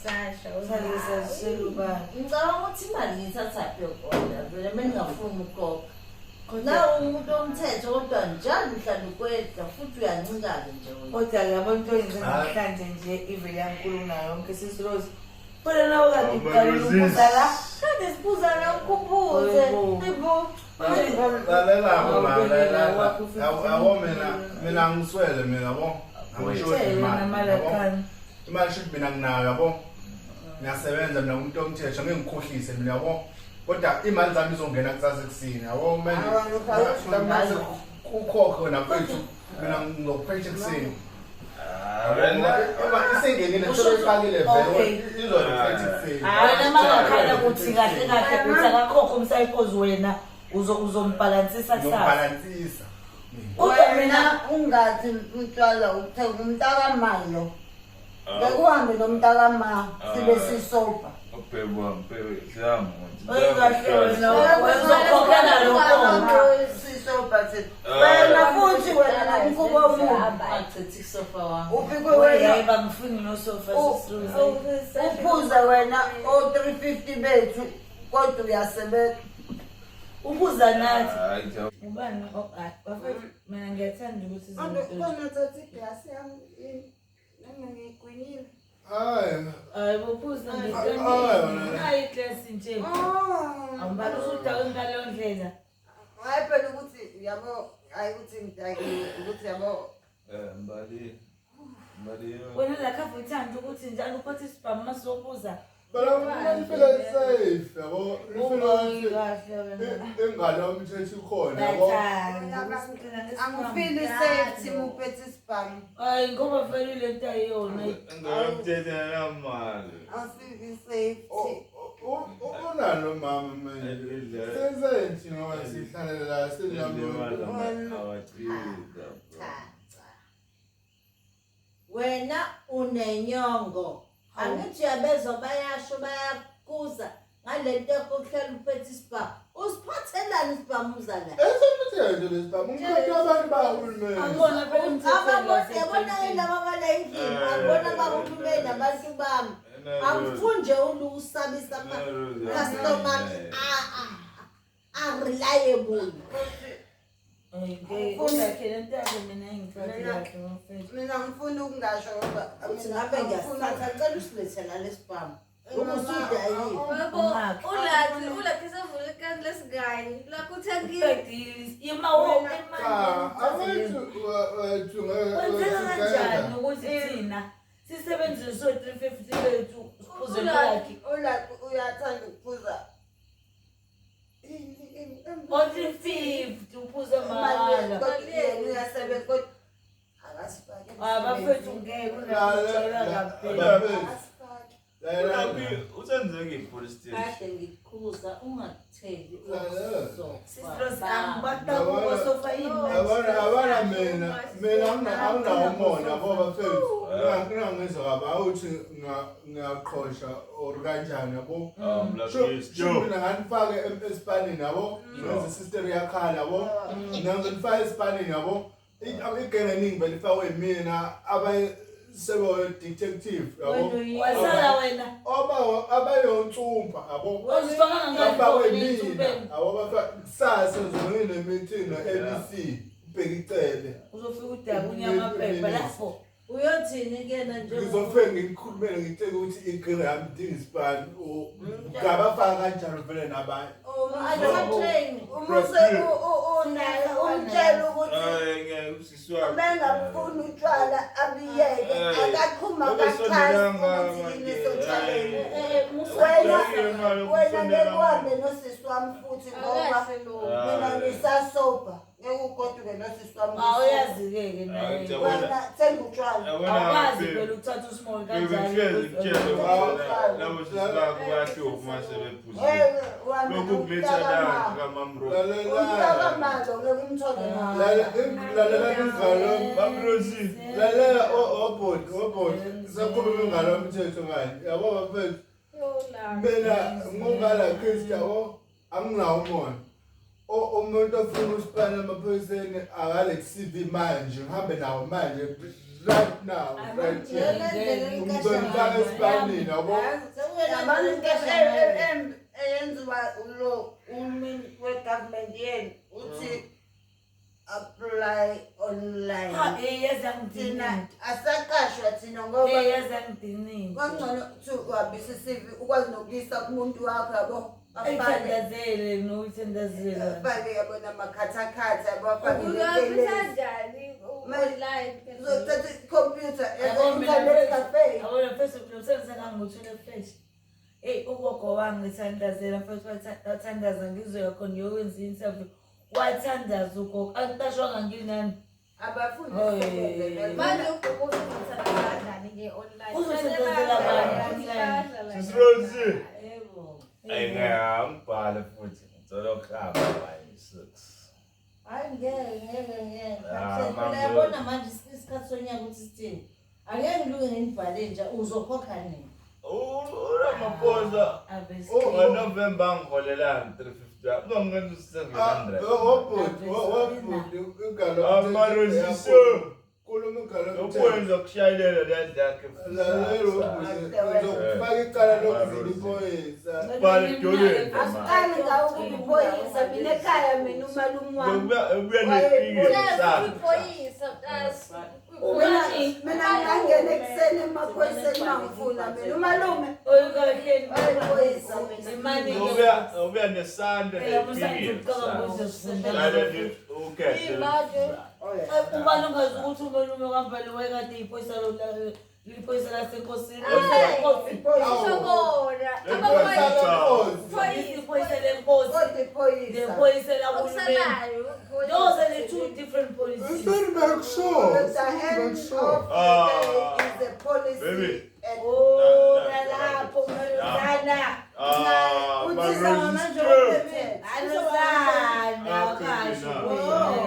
Sasha. Sasha ubani? Ngicabanga ukuthi imali ngiyithathaphi yokuoda vele uma ngingafuni ukukhokha. Nawu umuntu omthetho kodwa njalo uhlala ukwedla futhi uyancika-ke nje wena. Kodwa yabo into oyenze namhlanje nje ivele yankulu nayo yonke sisi Rose. Phela nawe kade uqalile ukuza la. Kade siphuza la ukhuphuze. Yebo. Ibo. Lalela lalela. Yabo mina ngiswele mina yabo. Angishodi Wena imali. Yabo. malakani. Imali shothi mina nginayo yabo. Ngiyasebenza mina umuntu omthetho ngeke ngikhohlise mina yabo. Kodwa imali zami izongena kusasa ekuseni yabo manje. Mhlawumbe ukhokhe wena mfethu mina ngizokuphetha ekuseni. Uma isingenile sebeqalile vele Okay. izokuphetha ekuseni. Wena mangakhala kuthi kahle kahle uthi akakhokhe umsayiphozi wena uzombhalansisa kusasa. Ngizobhalansisa. Kodwa mina Wena ungathi utshwala uthenga umntakamalo. Bekuhambe nomntakama sibe sisoba. Oy kahle wena uzokhokhela lokho. Sisoba sithi. Wena futhi wena nomkhuba omubi. Achithi kusofa wami. Ufike Hayi wena bangifuni nosofa sisi Rose. uphuze wena o-350 bethu kodwa uyasebenza. Ubuza nathi. Ubani? Oh, hayi, bafethu mina ngiyathanda ukuthi izinto. Khona thatha iglasi yami noma ngiyigwinyile. Hayi. Hayi bophuza Hayi, ngiqinile. Hayi iklasi nje. Oh. Awubani usudakwe ngaleyo ndlela. Hayi phela ukuthi yabo hayi ukuthi ngidakiwe ukuthi yabo Wena la khafu uthanda ukuthi njalo uphathe isibhamu masizobuza. But I'm feeling safe yabo. Ungayi Ngifeel kahle wena. ingalo yomthetho ikhona yabo. Bayathanda ukusiqina ngesibhamu. angifili safe thina uphethe isibhamu. Hayi ngoba vele le nto ayiyona. Angifili safe. Unalo mama manje. Senze ngoba sihlalela la sinabo. Cha cha. Wena unenyongo. Angithi uyabezwa bayasho bayakuza ngalento yakho kuhlala uphethe isibhamu. Usiphathelani isibhamu uzala? Esemthetho lesibhamu umthetho abantu bahulumeni. Akubona phela umthetho Ababona yabona ke laba abala endlini, abona bahulumeni nabantu bami. Angifuni nje ulusabisa ama-customer a-reliable. Ngeke le nto yakho mina ingiphathi kahle bafethu. Mina ngifuna ukungasho ngoba Uthi ngabe ngiyasithatha ngicela usilethe nalesibhamu. Ubusudayiwe. Yebo, ulathi ulathi sevule ikani lesigayi. Lakho uthengile. Qedile. Ima wo Cha, awethu wethu Kwenzeka kanjani ukuthi thina sisebenzise o-350 bethu siphuze lakhe Ulakhi uyathanda ukuphuza. o-350 uphuze mahhala. Kodwa yena uyasebenza kodwa akasifake. Ah, bafethu ngeke unakujwayela kaphela. Akasifake. Kade ngikukhuza ungakutheli Sisters, angibata sofa yini manje? Yabona yabona mina anginawo umona yabo bafethu. Ngingangizwa kabi awuthi ngiyaqhosha or kanjani yabo. Sho mina nganifake esipanini yabo. Ngenza sister yakhala yabo. Nganifake esipanini yabo. Igenge eningi vele ifakwe yimina abaye sebe detective yabo. Wasala wena. Oba abayontsumpa yabo. Wazifaka Bafakwe ngangani mina entsumpeni? yabo bafaka kusasa ngizongena ne-meeting no-ABC ubheka icele. Uzofika udaba unyamaphepha lapho. Uyothini kuyena nje? Ngizofike ngikhulumele ngitshele ukuthi inkinga yami idinga isipani ngabafaka kanjalo vele nabanye. Asa-train. Umuse unaye umtshela ukuthi mengafuni utshwala abiyeke akaqhuma kaxhasi ukuthi yini sotshwaleni. Wena wena ngeke uhambe nosisi wami futhi ngoba Akahle lo. mina ngisasoba ngeke ugoduke nosisi wami. Awuyazi-ke ke naye. Wena thenga utshwala. Awukwazi phela ukuthatha usmall kanjalo. Hey, Lokhu kuletha la kaMamro. Umntakamalo ngeke umthole Lalela lalela ingalo Mamrosi. lalela obhodi obhodi sakhuluma ingalo yomthetho manje yabo bafethu mina ngungala Christ yabo anginawo umona. Umuntu ofuna usipana emaphoyiseni akale CV manje ngihambe nawo manje Right now, right here. Ngizonifaka esipanini yabo. Yabona into eyenziwa lo uhulumeni we-government yenu uthi apply online. Ha, yazi angidinini. Thina asaqashwa thina ngoba Yazi angidinini. kwangcono ukuthi uhambise i-CV ukwazi nokuyisa kumuntu wakho yabo. Afake Ayithandazele nokuyithandazela. afake yabo namakhathakhatha yabo afake Uyahambisa netelezi. njani online? Uzothatha ikhompyutha Yabo mina e-internet cafe. Yabona first nomsebenzi engangiwuthole fresh. Eyi ugogo wami ngithandazela futhi wathandaza ngizoya khona ngiyokwenza i-interview. Wathandaza ugogo angiqashwanga nginani. Abafundi Oy. sebenze. Manje ugogo uzothandaza kanjani nge-online? Uzothandazela bani online? Sis Rosie. Yebo. Ayi ngeke angibhale futhi ngicela ukuhamba by 6. Hayi ngeke ngeke ngeke. Ah, Phela mama. yabona manje isikhathi sonyaka ukuthi sithini. Angeke ngilunge nginibhale nje uzokhokha nini? URamaphosa ngoNovember angiholelanga 350. Uzongenza u-700. Wobhuti, wobhuti ingalo. Amarosisi. Khuluma ingalo. Lokwenza kushayelela lendlu yakhe. Lalela wobhuti, uzokufaka icala lokuzila iphoyisa. Bhala edolweni. Asiqali ngawo ukuba iphoyisa mina ekhaya mina umalume wami. Ngokubuya nesipikile. Iphoyisa, Mina mina ngingangena ekuseni emaphoyiseni mangifuna mina umalume Oyikahleni. wayephoyisa mina. Imali. Ngokubuya ngokubuya nesandla Phela musa nepikile. ngicabanga ukuthi Lalela ukhethe. Imanje. Ubani ungazi ukuthi umalume kaMbali wayekade iphoyisa iphoyisa lasenkosini. Isho bona. Amaphoyisa. Iphoyisa lenkosi. Kodwa iphoyisa. Nephoyisa lahulumeni. Okusalayo. Those are the two different policies. Very make sure. The hand Make sure. of the day is a policy. Baby. And Oh, nalapho maluzana. Ah, Uthisa manje Marosisi. Maluzana kasho.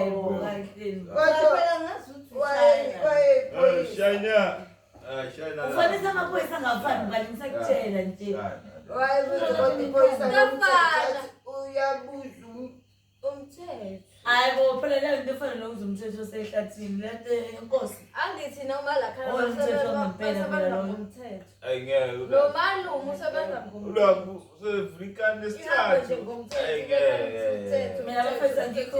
Yebo, kahleni. Kodwa Phela ngazi ukuthi ushayina. wayephoyisa. Shayna. Shayna. Ufanisa amaphoyisa angafani bali ngisakutshela nje. Wayebuza kodwa iphoyisa lomthetho uyabuza Umthetho. Hayi bo phela leyo nto efana nokuza umthetho osehlathini le nto yenkosi. Angithi noma la khaya Oh, umthetho wangempela phela loyo. ngomthetho. Ayi ngeke. Lo malume usebenza ngomthetho. Ulapho sevrikani Ihambe nje lesithathu. ngomthetho. Ayi ngeke. Mina bafethu angikho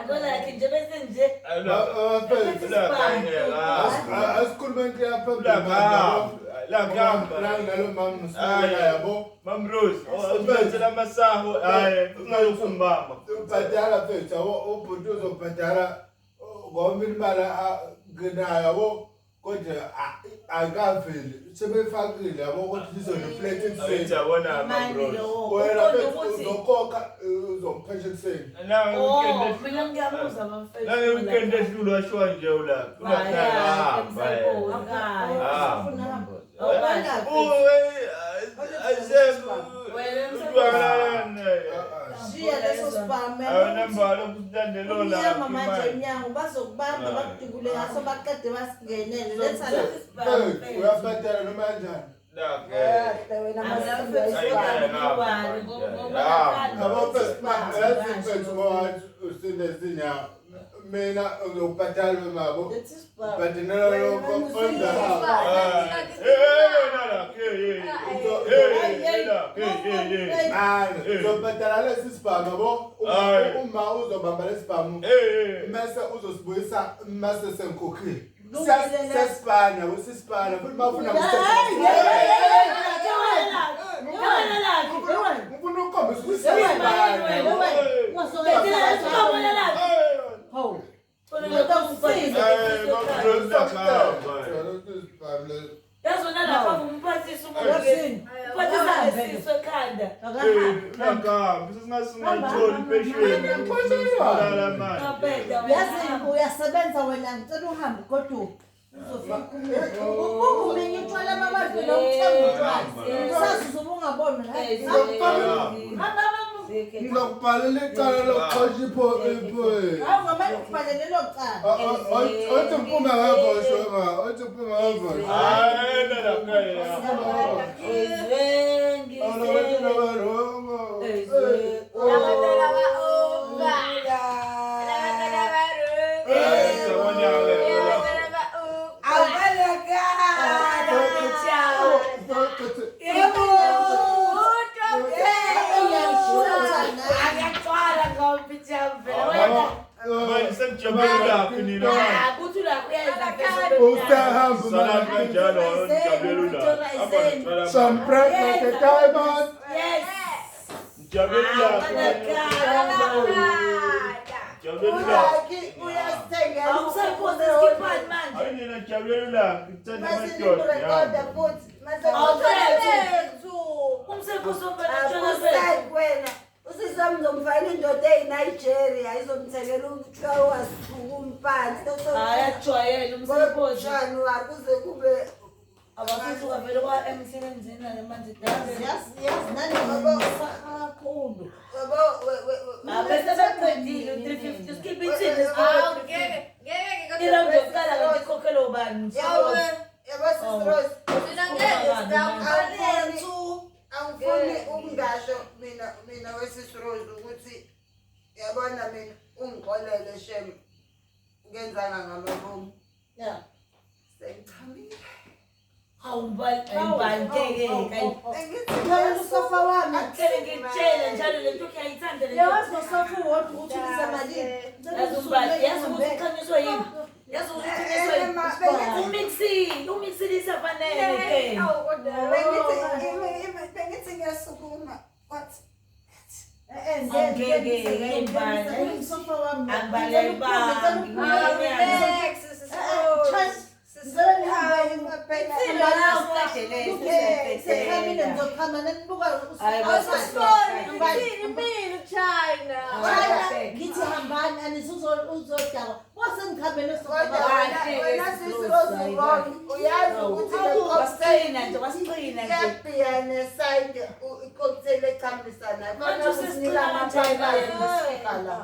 kolakhe nje bese nje Abafethu. Asikhulume into yaphambili. Lakhamba. Nalo mama usibuka yabo. Mam Rose, ubethela amasaho, hayi, ungayokumbamba. Ubhadala mfethu yabo, ubhuti uzobhadala ngoba imali nginayo yabo. Kodwa akaveli sebefakile yabo ukuthi izoreflect Ayithi ekuseni. yabona Mam mani Rose. lowo. Wena Uqonde mfethu ukuthi uzokhokha uzophesha ekuseni. Na Oh, weekend mina ngiyabuza bafethu. Na weekend ehlulwa washiwa nje ulapha. Ulapha. Shiya leso sibhamu. Awunambala ukulandela Umnyama manje la. emnyango bazokubamba bakudubule ngaso baqede basingenele. Letha la. Mfethu uyabhadala noma kanjani? Kahle wena Yabo mfethu yazi mfethu ngoba usinezinyawo. Mina ngizokubhadala mabo. Letha isibhamu. Bhadalela lokho on the house. Manje uzobhadala lesi sibhamu yabo. Uma uzobamba lesi sibhamu mase uzosibuyisa mase sengikhokhile. Sesipana yabo sisipana futhi mawufuna ngifuna ukukhombisa ukuthi sesipana. Hawu. Yazona lapha umphathisa umuntu. Yathini? Uphathisa lesiso ekhanda. Ngapenda Yazi uyasebenza wena ngicela uhambe kodwa uzofika uminye utshwala amabantu nomthengo utshwala. Kusasa uzobe ungaboni. Hamba hamba. Ngizokubhalela icala lokuxosha iphoyisa. Hawu ngamane ukubhalele lelo cala. Othi ngiphume ngevosho ma, othi ngiphume ngevosho. Some bright like a diamond. Yes. Ulaki uyasithengela. Awusayiphosa iskiphani manje. Mase futhi. Mase Umsephuzo mfana tshwala fethu. Akusayiki wena. Usisi wami ngizomfakela indoda eyiNigeria izomthengela utshwala wasuka umphansi. Hayi ajwayele umsephuzo. January kuze kube Abafethu kwavele kwa emsebenzini nale manje. Yazi yazi nani kakhulu. yabo Bese beqedile u-350 skip ithini Hawu ngeke ngeke Iround yokuqala kanti ikhokhelo ubani? yabo yabo Sis Rose. Mina ngeke sidawubalethu. Angifuni ukungasho mina weSis Rose ukuthi yabona mina ungixolele shem ngenzanga ngamabomu. Yeah. Sengichamile. Hawu mbali ayibani ngeke kayi. Bengithi Phela usofa wami. Ngeke ngikutshele njalo lento uyayithanda lento. Yawazi nosofa uwodwa ukuthi ubiza malini. Yazi umbali, yazi ukuthi ukhanyiswa yini? Yazi ukuthi ukhanyiswa yini? Umixile, umixile isafanele ke. Awu kodwa. Bengithi ngiyasukuma wathi Usofa wami. Angibaleli bangi. Relax sis Rose. Ngicela nihambe. Uqedelele. Sekhamile ngizochama nanibuka. Hayi, Awusiboni ithini impilo China. China ngithi hambani anisuzodakwa. Bose ngikhambele kodwa sofa. wena Sis Rose wrong uyazi ukuthi le cocktail Wasiqina nje, wasiqina nje. iyabhiya nesayidi i-cocktail echambisanayo. Manje Fanele usisiqina usinika kanjani ama-pampers la.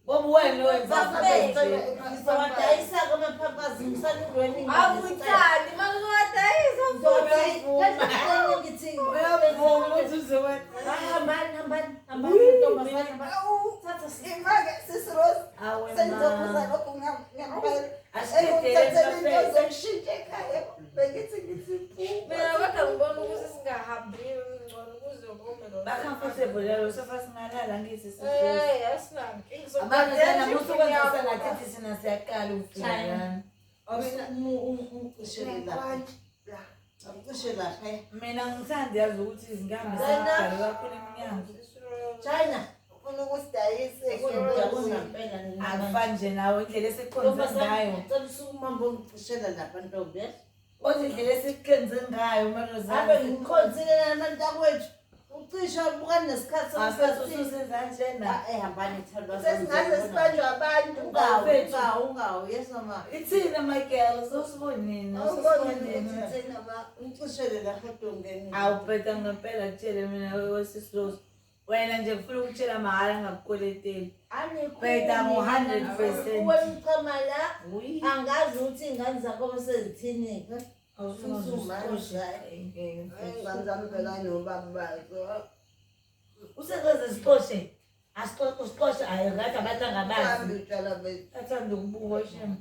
Ngoba wena wenza Bese Ngizowadayisa kwamapapazi ngisalungweni. Awuthandi manje uzowadayisa futhi. Ngithi Uyavuma ukuthi uzowenza. hambani hambani hambani ntombazane hambani. Thatha Imake Sis Rose Awe ma. sengizophuza lokhu ngiyamphela. Asiqedele Engithathele into bafethu. zokushintsha ekhaya bengithi ngithi phu. Mina kodwa ngibona ukuthi singahambi ngcono kuze kome lo. Ba-comfortable lalo sofa singalala ngithi sisi. Eh, asinankinga. Abantu namusuka sengathi thina siyaqala ukufika lana. Ucishe lapha. La. Ucishe lapha. Mina ngithanda yazi ukuthi izinkambi Wena- zingaqali kakhulu eminyango. China. Ufuna ukusidayisa Ngempela. Akufani nje nawe indlela esikhonze ngayo. Ngicela usukume ngicishela lapha ntombi. Kodwa indlela esikhonze ngayo Ave Marozana. ngikhonzile nabantakwethu. Ucisha bukani nesikhathi Afethu ususenza njena. Eh hambani thandwa. Sesingaze sibanjwe abantu. Ungawu ungawu ungawu yes mama. Ithina my girl, sosibonini, Awuboni sosibonini. ukuthi thina ma Ngicishele lapha ntombi. Awubheda ngempela kutshele mina wesisi Rose. Wena nje ngifuna ukutshela mahhala ngakukweleteli. Bheda ngo-100%. Wemchama la Uyi. angazi ukuthi ingane zakho besezithini. Awusumashe. Ngeke. Ingane zami phela nobaba bazo. Usengeze sixoshe. Asixoshe, usixoshe ayi ngathi abantu angabazi. Mhlawumbe utshwala bethu. Athanda ukubuka shem.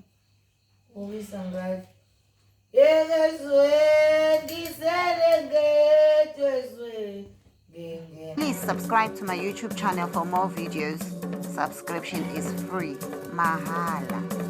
Ubisa ngathi. Yeke ngisele ngedwa ezweni. Ngingena. Please subscribe to my YouTube channel for more videos. Subscription is free. Mahala.